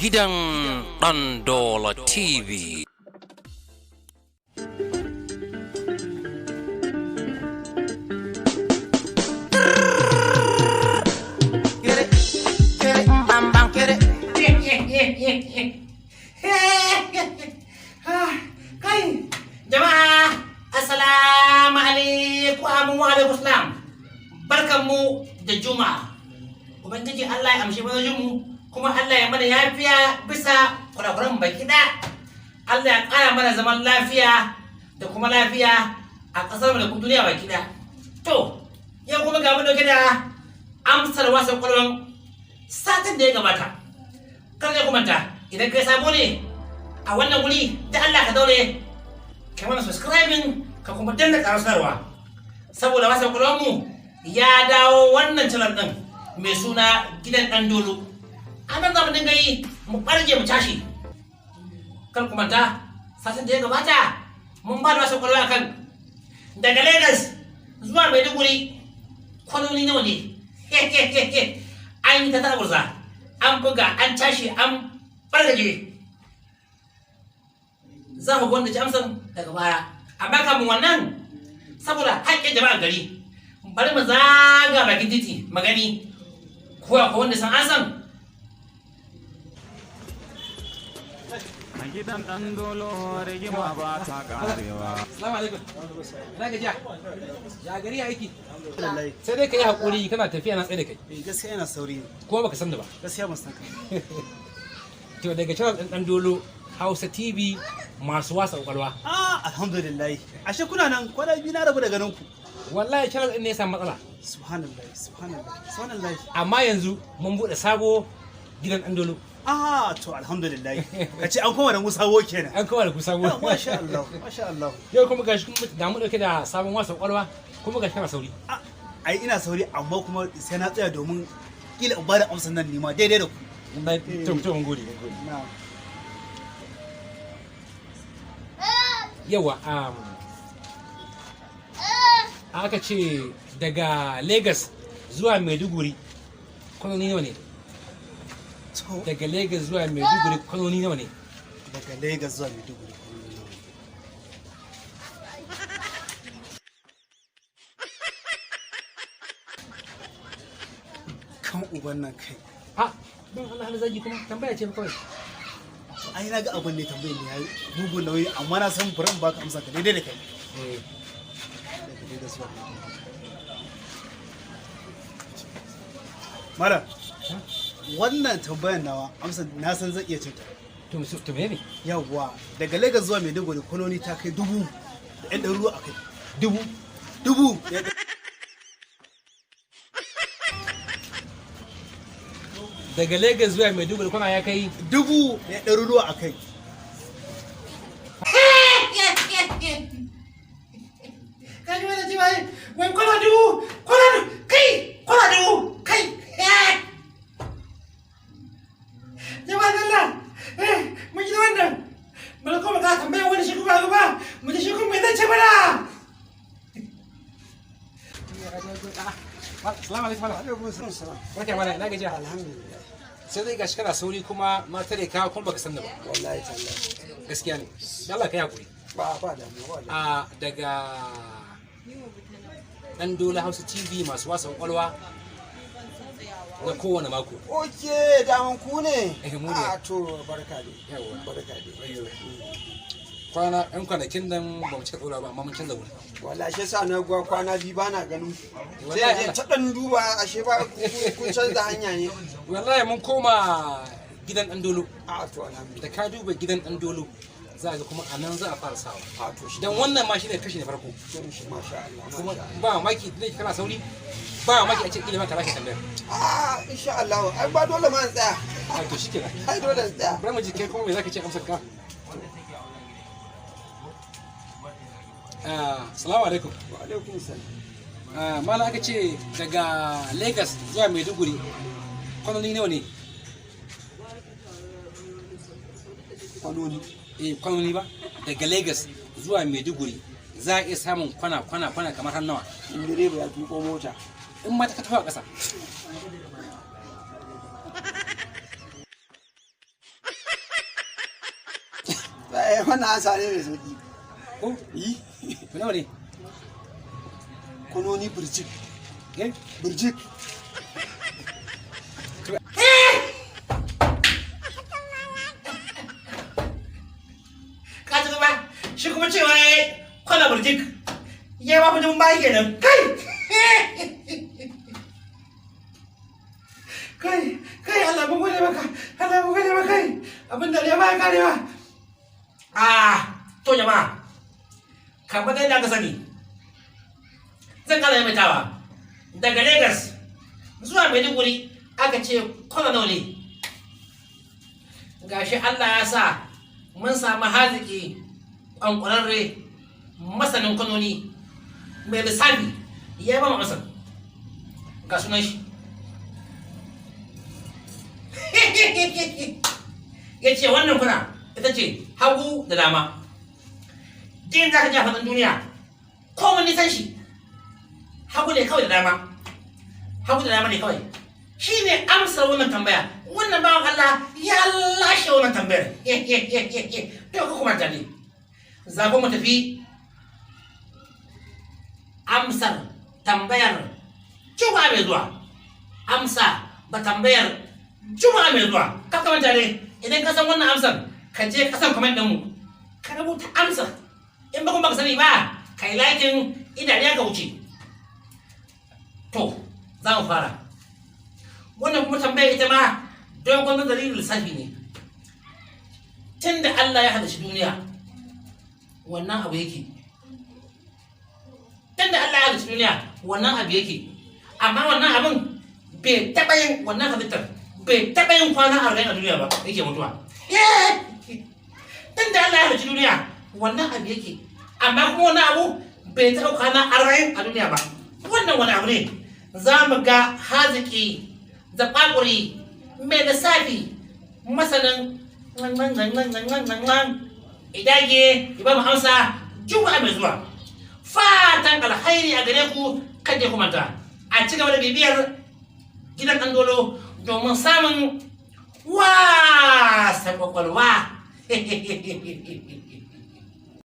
Gidan Ɗandola TV. Kere, kere, bam, bam, kere. Kai, jama'a, assalamu alaikum wa alaikum salam. Barkanmu da Juma'a. Ubangiji Allah ya amshi mu, kuma Allah ya mana yafiya bisa kurakuran baki ɗaya. Allah ya ƙara mana zaman lafiya da kuma lafiya a ƙasar mu da kuma duniya baki ɗaya. To, yau kuma ga mu dauke da amsar wasan kwallon satin da ya gabata. Kar ka manta, idan kai sabo ne a wannan wuri, da Allah ka daure kai mana subscribing, ka kuma danna ƙarar sanarwa, saboda wasan kwallon mu ya dawo wannan channel din mai suna Gidan Ɗan Dolo. A nan za mu dinga yi, mu ɓarje, mu tashi. Kar ku manta, satin da ya gabata mun ba da wasan kwallo akan daga Lagos zuwa Maiduguri kwanoni nawa ne. An yi ta taburza, an buga, an tashi, an bargaje. Za ku gwanda ci amsan daga baya, amma kamun wannan, saboda haƙƙin jama'ar gari, bari mu zaga bakin titi magani ko akwai wanda san an san. A gidan ɗan dolo rigima ba ta ƙarewa. Assalamu alaikum. Ina gajiya. Ya gari, ya aiki? Sai dai ka yi haƙuri, kana tafiya na tsaye da kai. Eh, gaskiya ina sauri ne. Kuma baka san da ba. Gaskiya ban san ka. To, daga channel ɗin Ɗan Dolo Hausa TV, masu wasa ƙwaƙwalwa. Ah, alhamdulillah. Ashe kuna nan, kwana biyu na rabu da ganin ku. Wallahi channel ɗin ne ya samu matsala. Subhanallah, subhanallah, subhanallah. Amma yanzu mun buɗe sabo, Gidan Ɗan Dolo. Ah, to alhamdulillah. Ka ce an koma da mu sabo kenan. An koma da ku sabo. Ah, masha Allah, masha Allah. Yau kuma gashi kuma ga mu ɗauke da sabon wasa ƙwaƙwalwa, kuma gashi kana sauri. Ah, ai ina sauri, amma kuma sai na tsaya domin kila in bada amsan nan nima daidai da ku. To, mun gode, mun gode. Na'am. Yawa, aka ce daga Lagos zuwa Maiduguri kwanoni nawa ne? To, Daga Lagos zuwa Maiduguri kwanoni nawa ne? Daga Lagos zuwa Maiduguri, kwanoni nawa ne? Kan uban nan kai. Ha, don Allah, hana zagi kuma, tambaya ce fa kawai. Ai na ga abin ne, tambayar ne yayi mugun nauyi, amma na san bari in baka amsa ka daidai da kai. Eh. Daga Lagos zuwa Maiduguri. Malam, wannan tambayar nawa amsa na san zan iya cinta. To, menene? Yawwa, daga Lagos zuwa Maiduguri kwanoni ta kai 1000 da ƴan ɗaruruwa a kai. 1000? 1000 da ƴan Daga Lagos zuwa Maiduguri kwana ya kai 1000 da ƴan ɗaruruwa a kai. Kaji wani ce wai kwana 1000, kwana 1000, kai, kwana 1000, kai. Jama'a Allah, eh, mun ji wannan. Bari kuma ka tambaya wani shi kuma ba mu ji shi kuma me zai ce mana. Assalamu alaikum, malam. Alaikum salam. Barka malam, ina gajiya? Alhamdulillah. Sai dai gashi kana sauri kuma na tare ka, kuma baka san da ba. Wallahi tallahi. Gaskiya ne. Dan Allah kai hakuri. Ba damuwa, ba damuwa. A daga Ɗan Dole Hausa TV, masu wasa kwakwalwa na kowane mako. Okay, daman ku ne. Eh, mu ne. Ah, to barka dai. Yawwa. Barka dai. Kwana ɗan kwanakin nan ba mu cika ɗora ba, amma mun canza wuri. Wallahi shi yasa na gwa kwana biyu bana ganin ku. Wallahi Sai je Allah. ta dan duba, ashe ba kun canza hanya ne. Wallahi mun koma Gidan Ɗan Dolo. Ah, to alhamdulillah. Da ka duba Gidan Ɗan Dolo za a ga kuma a nan za a fara sawa. Ah, to shi. Dan wannan ma shine kashi na farko. To shi, masha Allah. Kuma Masha Allah. ba mamaki tunda kana sauri, ba mamaki a ce kila ma ka lashe tambayar. Ah, insha Allah. Ai ba dole ma in tsaya. A to shikenan. Ai dole in tsaya. Bari mu ji kai kuma me zaka ce amsar ka. Ah, assalamu alaikum. Wa alaikum salam. Ah, malam, aka ce daga Lagos zuwa Maiduguri kwanoni nawa ne? Kwanoni. Eh, kwanoni ba, daga Lagos zuwa Maiduguri za a iya samun kwana kwana kwana kamar har nawa? In direba ya tuko mota. In ma ta tafi a ƙasa. Ai wannan ansa ne mai sauki. Ko? Yi. To nawa ne? Kwanoni birjik. Eh? Birjik. Ka ci gaba shi kuma cewa ya yi kwana burjik ya yi mafi dubun bayi kenan. Kai kai kai, Allah mun gode maka, Allah mun gode maka. Kai, abin da ya baya karewa. Ah, to jama'a, kamar yadda aka sani, zan kara maimaitawa: daga Lagos zuwa Maiduguri aka ce kwana nawa ne? Gashi Allah ya sa mun samu haziki kwankwararre, masanin kwanoni, mai lissafi, ya ba mu amsar. Ga sunan shi, ya ce wannan kuna ita ce hagu da dama. Din za ka ji a faɗin duniya, kowane nisan shi, hagu ne kawai da dama, hagu da dama ne kawai. Shi ne amsar wannan tambaya. Wannan bawan Allah ya lashe wannan tambayar. To, ku kuma tare za mu tafi amsar tambayar juma'a mai zuwa. Amsa ba tambayar juma'a mai zuwa. Ka manta ne, idan ka san wannan amsar, ka je ka san comment ɗinmu, ka rubuta amsar. In ba kuma baka sani ba, ka yi liking idan ka wuce. To, za mu fara wannan kuma tambayar. Ita ma dogon dalilin lissafi ne. Tun da Allah ya halicci duniya, wannan abu yake. Tun da Allah ya halicci duniya, wannan abu yake. Amma wannan abin bai taɓa yin, wannan halittar bai taɓa yin kwana 40 a duniya ba yake mutuwa. Tun da Allah ya halicci duniya, wannan abu yake, amma kuma wannan abu bai taɓa kwana 40 a duniya ba. Wannan wani abu ne? Za mu ga haziki zaɓaɓuri mai lissafi, masanin idage, ya ba mu amsa juma'a mai zuwa. Fatan alkhairi a gare ku. Kada ku manta a ci gaba da bibiyar gidan ɗan dolo domin samun wasa kwakwalwa.